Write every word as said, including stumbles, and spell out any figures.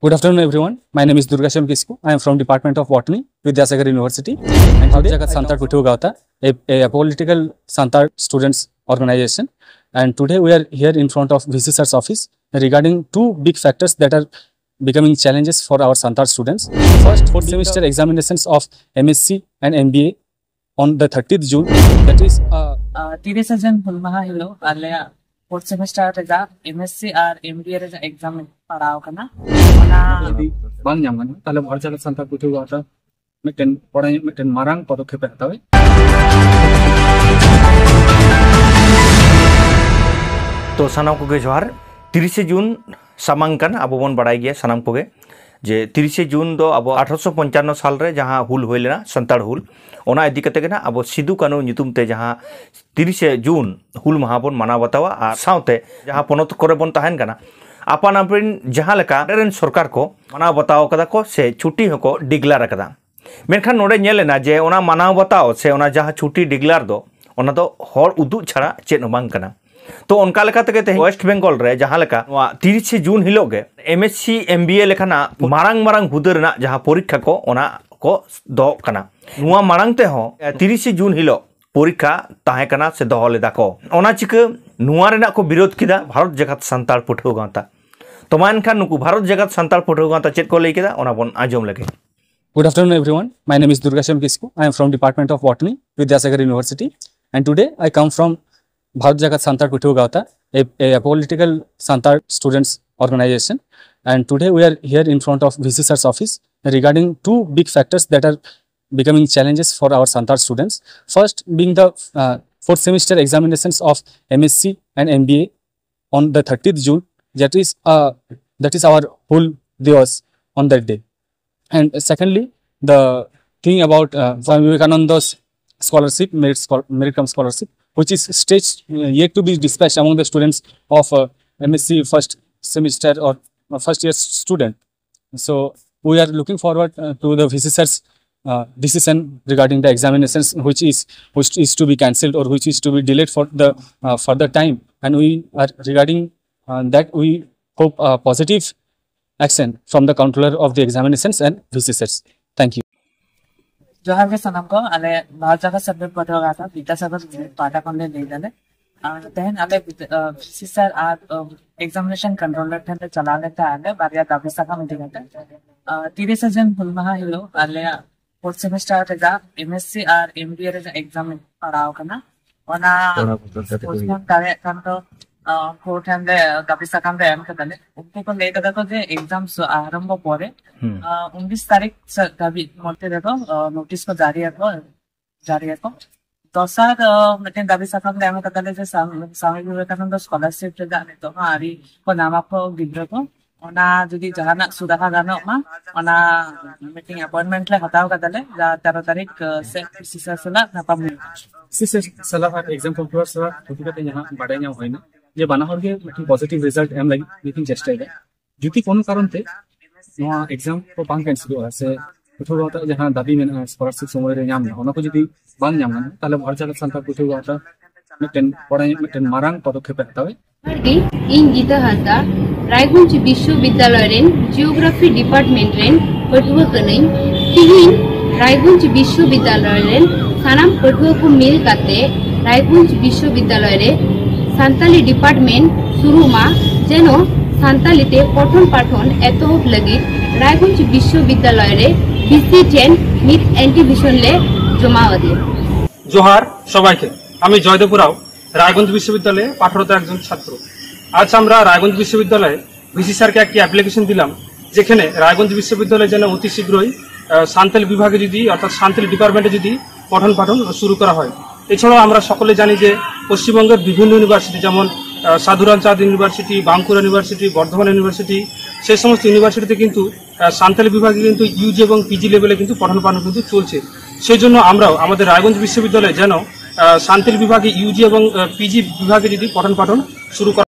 Good afternoon, everyone. My name is Durgashyam Kisku. I am from Department of Botany, Vidyasagar University. And today, Jagat Santar Pathua Gawta, a, a political Santar students organization. And today, we are here in front of V C sir's office regarding two big factors that are becoming challenges for our Santar students. First, fourth semester examinations of M S C and M B A on the thirtieth June. That is, uh, ᱛᱤᱨᱤᱥᱟ ᱡᱩᱱ ᱦᱩᱞ ᱢᱟᱦᱟ ᱦᱤᱞᱳᱜ ᱟᱞᱮᱭᱟᱜ fourth semester ᱨᱮᱭᱟᱜ M S C ᱟᱨ M B ᱮ ᱨᱮᱭᱟᱜ exam ᱯᱟᱲᱟᱣ ᱠᱟᱱᱟ᱾ ᱚᱱᱟ ᱡᱩᱫᱤ ᱵᱟᱝ ᱧᱟᱢ ᱜᱟᱱᱚᱜᱼᱟ, ᱛᱟᱦᱞᱮ ᱵᱷᱟᱨᱚᱛ ᱡᱟᱠᱟᱛ ᱥᱟᱱᱛᱟᱲ ᱯᱟᱹᱴᱷᱩᱣᱟᱹ ᱜᱟᱶᱛᱟ ᱢᱤᱫᱴᱮᱱ ᱵᱚᱲᱚ ᱧᱚᱜ ᱢᱤᱫᱴᱮᱱ ᱢᱟᱨᱟᱝ ᱯᱚᱫᱚᱠᱷᱮᱯ ᱮ ᱦᱟᱛᱟᱣᱟ᱾ ᱛᱚ ᱥᱟᱱᱟᱢ ᱠᱚᱜᱮ ᱡᱚᱦᱟᱨ᱾ ᱛᱤᱨᱤᱥᱮ ᱡᱩᱱ ᱥᱟᱢᱟᱝ ᱠᱟᱱ, ᱟᱵᱚ ᱵᱚᱱ ᱵᱟᱲᱟᱭ ᱜᱮᱭᱟ ᱥᱟᱱᱟᱢ ᱠᱚᱜᱮ ᱡᱮ ᱛᱤᱨᱤᱥᱮ ᱡᱩᱱ ᱫᱚ ᱟᱵᱚ ᱟᱴᱷᱨᱚᱥᱚ ᱯᱚᱧᱪᱟᱱᱱᱚ ᱥᱟᱞ ᱨᱮ ᱡᱟᱦᱟᱸ ᱦᱩᱞ ᱦᱩᱭ ᱞᱮᱱᱟ, ᱥᱟᱱᱛᱟᱲ ᱦᱩᱞ, ᱚᱱᱟ ᱤᱫᱤ ᱠᱟᱛᱮ ᱜᱮ ᱱᱟᱜ ᱟᱵᱚ ᱥᱤᱫᱩ ᱠᱟᱹᱱᱦᱩ ᱧᱩᱛᱩᱢ ᱛᱮ ᱡᱟᱦᱟᱸ ᱛᱤᱨᱤᱥᱮ ᱡᱩᱱ ᱦᱩᱞ ᱢᱟᱦᱟ ᱵᱚᱱ ᱢᱟᱱᱟᱣ ᱵᱟᱛᱟᱣᱟ᱾ ᱟᱨ ᱥᱟᱶᱛᱮ ᱡᱟᱦᱟᱸ ᱯᱚᱱᱚᱛ ᱠᱚᱨᱮ ᱵᱚᱱ ᱛᱟᱦᱮᱱ ᱠᱟᱱᱟ, ᱟᱯᱟᱱ ᱟᱹᱯᱤᱱ ᱡᱟᱦᱟᱸ ᱞᱮᱠᱟ ᱚᱸᱰᱮ ᱨᱮᱱ ᱥᱚᱨᱠᱟᱨ ᱠᱚ ᱢᱟᱱᱟᱣ ᱵᱟᱛᱟᱣ ᱠᱟᱫᱟ ᱠᱚ ᱥᱮ ᱪᱷᱩᱴᱤ ᱦᱚᱸᱠᱚ ᱰᱤᱜᱽᱞᱟᱨ ᱟᱠᱟᱫᱟ᱾ ᱢᱮᱱᱠᱷᱟᱱ ᱱᱚᱰᱮ ᱧᱮᱞ ᱮᱱᱟ ᱡᱮ ᱚᱱᱟ ᱢᱟᱱᱟᱣ ᱵᱟᱛᱟᱣ ᱥᱮ ᱚᱱᱟ ᱡᱟᱦᱟᱸ ᱪᱷᱩᱴᱤ ᱰᱤᱜᱽᱞᱟᱨ ᱫᱚ, ᱚᱱᱟ ᱫᱚ ᱦᱚᱲ ᱩᱫᱩᱜ ᱪᱷᱟᱲᱟ ᱪᱮᱫ ᱦᱚᱸ ᱵᱟᱝ ᱠᱟᱱᱟ᱾ ᱛᱚ ᱚᱱᱠᱟ ᱞᱮᱠᱟ ᱛᱮᱜᱮ ᱛᱮᱦᱮᱧ ᱳᱭᱮᱥᱴ ᱵᱮᱝᱜᱚᱞ ᱨᱮ ᱡᱟᱦᱟᱸ ᱞᱮᱠᱟ ᱱᱚᱣᱟ ᱛᱤᱨᱤᱥᱮ ᱡᱩᱱ ᱦᱤᱞᱳᱜ ᱜᱮ M S C, M B ᱮ ᱞᱮᱠᱟᱱᱟᱜ ᱢᱟᱨᱟᱝ ᱢᱟᱨᱟᱝ ᱦᱩᱫᱟᱹ ᱨᱮᱱᱟᱜ ᱡᱟᱦᱟᱸ ᱯᱚᱨᱤᱠᱠᱷᱟ ᱠᱚ, ᱚᱱᱟ ᱠᱚ ᱫᱚᱦᱚᱜ ᱠᱟᱱᱟ᱾ ᱱᱚᱣᱟ ᱢᱟᱲᱟᱝ ᱛᱮᱦᱚᱸ ᱛᱤᱨᱤᱥᱮ ᱡᱩᱱ ᱦᱤᱞᱳᱜ ᱯᱚᱨᱤᱠᱠᱷᱟ ᱛᱟᱦᱮᱸ ᱠᱟᱱᱟ ᱥᱮ ᱫᱚᱦᱚ ᱞᱮᱫᱟ ᱠᱚ᱾ ᱚᱱᱟ ᱪᱤᱠᱟᱹ ᱱᱚᱣᱟ ᱨᱮᱱᱟᱜ ᱠᱚ ᱵᱤᱨᱳᱫ ᱠᱮᱫᱟ ᱵᱷᱟᱨᱚᱛ ᱡᱟᱠᱟᱛ ᱥᱟᱱᱛᱟᱲ ᱯᱟᱹᱴᱷᱩᱣᱟᱹ ᱜᱟᱶᱛᱟ᱾ ᱛᱚ ᱢᱟ ᱮᱱᱠᱷᱟᱱ ᱱᱩᱠᱩ ᱵᱷᱟᱨᱚᱛ ᱡᱟᱠᱟᱛ ᱥᱟᱱᱛᱟᱲ ᱯᱟᱹᱴᱷᱩᱣᱟᱹ ᱜᱟᱶᱛᱟ ᱪᱮᱫ ᱠᱚ ᱞᱟᱹᱭ ᱠᱮᱫᱟ, ᱚᱱᱟ ᱵᱚᱱ ᱟᱸᱡᱚᱢ ᱞᱮᱜᱮ᱾ Good afternoon, everyone. My name is Durgashyam Kisku. I am from Department of Botany, Vidyasagar University. And today I come from Bharat Jagat Santar Pathua Gawta, a, a political Santar students organization. And today we are here in front of V C sir's office regarding two big factors that are becoming challenges for our Santar students. First being the uh, fourth semester examinations of M S C and M B A on the thirtieth June. That is, uh, that is our Hul Divas on that day. And secondly, the thing about uh, Swami Vivekananda's scholarship, merit, schol- merit cum scholarship, which is stretched uh, yet to be dispatched among the students of uh, M S C first semester or uh, first year student. So we are looking forward uh, to the V C sir's uh, decision regarding the examinations, which is which is to be cancelled or which is to be delayed for the uh, further time. And we are regarding uh, that we hope a positive action from the controller of the examinations and V C Sers. Thank you. ᱡᱚᱦᱟᱨ ᱜᱮ ᱥᱟᱱᱟᱢ ᱠᱚ᱾ ᱟᱞᱮ ᱵᱷᱟᱨᱚᱛ ᱡᱟᱠᱟᱛ ᱥᱟᱱᱛᱟᱲ ᱯᱟᱹᱴᱷᱩᱣᱟᱹ ᱜᱟᱶᱛᱟ ᱵᱤᱫᱽᱫᱟᱥᱟᱜᱚᱨ ᱯᱟᱦᱴᱟ ᱠᱷᱚᱱ ᱞᱮ ᱞᱟᱹᱭ ᱫᱟᱞᱮ᱾ ᱟᱨ ᱛᱮᱦᱮᱧ ᱟᱞᱮ ᱵᱤᱫᱽ-, ᱟᱸ, V C Sir ᱟᱨ, ᱟᱸ, examination controller ᱴᱷᱮᱱ ᱞᱮ ᱪᱟᱞᱟᱣ ᱞᱮᱱ ᱛᱟᱦᱮᱸ ᱟᱞᱮ ᱵᱟᱨᱭᱟ ᱫᱟᱹᱵᱤ ᱥᱟᱠᱟᱢ ᱤᱫᱤ ᱠᱟᱛᱮ᱾ ᱟᱸ, ᱛᱤᱨᱤᱥᱟ ᱡᱩᱱ ᱦᱩᱞ ᱢᱟᱦᱟ ᱦᱤᱞᱳᱜ ᱟᱞᱮᱭᱟᱜ fourth semester ᱨᱮᱭᱟᱜ M S C R M B A ᱨᱮᱭᱟᱜ exam ᱯᱟᱲᱟᱣ ᱠᱟᱱᱟ᱾ ᱚᱱᱟ postpone ᱫᱟᱲᱮᱭᱟᱜ ᱠᱷᱟᱱ ᱫᱚ, ᱟᱸ, ᱩᱱᱠᱩ ᱴᱷᱮᱱ ᱞᱮ ᱫᱟᱹᱵᱤ ᱥᱟᱠᱟᱢ ᱞᱮ ᱮᱢ ᱠᱟᱫᱟᱞᱮ᱾ ᱩᱱᱠᱩ ᱠᱚ ᱞᱟᱹᱭ ᱠᱟᱫᱟ ᱠᱚ ᱡᱮ exam ᱥᱩ-, ᱟᱨᱟᱢᱵᱚ ᱯᱚᱨᱮ, ᱦᱩᱸ᱾ ᱟᱸ, ᱩᱱᱤᱥ ᱛᱟᱹᱨᱤᱠᱷ ᱥᱮ ᱫᱷᱟᱹᱵᱤᱡ ᱢᱚᱫᱽᱫᱷᱮ ᱨᱮᱫᱚ, ᱟᱸ, notice ᱠᱚ ᱡᱟᱹᱨᱤᱭᱟᱠᱚ, ᱡᱟᱹᱨᱤᱭᱟᱠᱚ᱾ ᱫᱚᱥᱟᱨ, ᱟᱸ, ᱢᱤᱫᱴᱮᱱ ᱫᱟᱹᱵᱤ ᱥᱟᱠᱟᱢ ᱞᱮ ᱮᱢ ᱠᱟᱫᱟᱞᱮ ᱡᱮ ᱥᱟᱢ-, ᱥᱟᱢᱤ ᱵᱤᱵᱮᱠᱟᱱᱚᱱᱫᱚ scholarship ᱨᱮᱭᱟᱜ ᱱᱤᱛᱚᱜ ᱦᱚᱸ ᱟᱹᱣᱨᱤ ᱠᱚ ᱧᱟᱢ ᱟᱠᱚ ᱜᱤᱫᱽᱨᱟᱹ ᱠᱚ᱾ ᱚᱱᱟ ᱡᱩᱫᱤ ᱡᱟᱦᱟᱱᱟᱜ ᱥᱩᱨᱟᱦᱟ ᱜᱟᱱᱚᱜ ᱢᱟ, ᱚᱱᱟ ᱢᱤᱫᱴᱮᱱ appointment ᱞᱮ ᱦᱟᱛᱟᱣ ᱠᱟᱫᱟᱞᱮ, ᱡᱟ ᱛᱮᱨᱚ ᱛᱟᱹᱨᱤᱠᱷ, ᱟᱸ, ᱥᱮᱫ V C Sir ᱥᱟᱞᱟᱜ ᱧᱟᱯᱟᱢ ᱦᱩᱭᱩᱜᱼᱟ᱾ V C Sir ᱥᱟᱞᱟᱜ ᱟᱨ exam controller ᱥᱟᱞᱟᱜ ᱛᱷᱩᱛᱤ ᱠᱟᱛᱮ ᱡᱟᱦᱟᱸ ᱵᱟᱰᱟᱭ ᱧᱟᱢ ᱦᱩᱭᱱᱟ ᱡᱮ ᱵᱟᱱᱟ ᱦᱚᱲ ᱜᱮ ᱢᱤᱫᱴᱮᱱ positive result ᱮᱢ ᱞᱟᱹᱜᱤᱫ ᱜᱮᱠᱤᱱ ᱪᱮᱥᱴᱟᱭᱮᱫᱟ᱾ ᱡᱩᱫᱤ ᱠᱳᱱᱳ ᱠᱟᱨᱚᱱ ᱛᱮ ᱱᱚᱣᱟ exam ᱠᱚ ᱵᱟᱝ cancelᱚᱜᱼᱟ ᱥᱮ ᱯᱟᱹᱴᱷᱩᱣᱟᱹ ᱜᱟᱶᱛᱟ ᱡᱟᱦᱟᱸ ᱫᱟᱹᱵᱤ ᱢᱮᱱᱟᱜᱼᱟ scholarship ᱥᱚᱢᱚᱭ ᱨᱮ ᱧᱟᱢ ᱨᱮᱱᱟᱜ, ᱚᱱᱟ ᱠᱚ ᱡᱩᱫᱤ ᱵᱟᱝ ᱧᱟᱢ ᱜᱟᱱᱚᱜᱼᱟ, ᱛᱟᱦᱚᱞᱮ ᱵᱷᱟᱨᱚᱛ ᱡᱟᱠᱟᱛ ᱥᱟᱱᱛᱟᱲ ᱯᱟᱹᱴᱷᱩᱣᱟᱹ ᱜᱟᱶᱛᱟ ᱢᱤᱫᱴᱮᱱ ᱯᱚᱨᱮ ᱢᱤᱫᱴᱮᱱ ᱢᱟᱨᱟᱝ ᱯᱚᱫᱚᱠᱷᱮᱯ ᱮ ᱦᱟᱛᱟᱣᱟ᱾ ᱡᱚᱦᱟᱨ ᱜᱮ, ᱤᱧ ᱜᱤᱛᱟᱹ ᱦᱟᱸᱥᱫᱟ, ᱨᱟᱭᱜᱚᱸᱡᱽ ᱵᱤᱥᱥᱚᱵᱤᱫᱽᱫᱟᱞᱚᱭ ᱨᱮᱱ Geography Department ᱨᱮᱱ ᱯᱟᱹᱴᱷᱩᱣᱟᱹ ᱠᱟᱹᱱᱟᱹᱧ᱾ ᱛᱤᱦᱤᱧ ᱨᱟᱭᱜᱚᱸᱡᱽ ᱵᱤᱥᱥᱚᱵᱤᱫᱽᱫᱟᱞᱚᱭ ᱨᱮᱱ ᱥᱟᱱᱟᱢ ᱯᱟᱹᱴᱷᱩᱣᱟᱹ ᱠᱚ ᱢᱤᱞ ᱠᱟᱛᱮ ᱨᱟᱭᱜᱚᱸᱡᱽ ᱵᱤᱥᱥᱚᱵᱤᱫᱽᱫᱟᱞᱚᱭ ᱨᱮ ᱥᱟᱱᱛᱟᱞᱤ department ᱥᱩᱨᱩᱜ ᱢᱟ, ᱡᱮᱱᱚ ᱥᱟᱱᱛᱟᱞᱤ ᱛᱮ ᱯᱚᱴᱷᱚᱱ ᱯᱟᱴᱷᱚᱱ ᱮᱛᱚᱦᱚᱵ ᱞᱟᱹᱜᱤᱫ ᱨᱟᱭᱜᱚᱸᱡᱽ ᱵᱤᱥᱥᱚᱵᱤᱫᱽᱫᱟᱞᱚᱭ ᱨᱮ V C ᱴᱷᱮᱱ ᱢᱤᱫ intimation ᱞᱮ ᱡᱚᱢᱟ ᱟᱫᱮᱭᱟ᱾ ᱡᱚᱦᱟᱨ ᱥᱚᱵᱟᱭᱠᱮ, ᱟᱢᱤ ᱡᱚᱭᱫᱮᱵ ᱩᱨᱟᱣ, রায়গঞ্জ বিশ্ববিদ্যালয়ে পাঠরত একজন ছাত্র। আজ আমরা রায়গঞ্জ বিশ্ববিদ্যালয়ে ভিসি স্যারকে একটি অ্যাপ্লিকেশন দিলাম, যেখানে রায়গঞ্জ বিশ্ববিদ্যালয়ে যেন অতি শীঘ্রই, আহ, সান্তালি বিভাগে যদি, অর্থাৎ সান্তালি ডিপার্টমেন্টে যদি পঠন পাঠন শুরু করা হয়। এছাড়াও আমরা সকলে জানি যে পশ্চিমবঙ্গের বিভিন্ন ইউনিভার্সিটি, যেমন, আহ, সাধুরাম চাঁদ university, Bankura university, Bardhaman university, সেই সমস্ত ইউনিভার্সিটিতে কিন্তু, আহ, সান্তালি বিভাগে কিন্তু ইউজি এবং পিজি লেভেলে কিন্তু পঠন পাঠন কিন্তু চলছে। সেই জন্য আমরাও আমাদের রায়গঞ্জ বিশ্ববিদ্যালয়ে যেন, আহ, সান্তালি বিভাগে ইউজি এবং, আহ, পিজি বিভাগে যদি পঠন পাঠন শুরু করা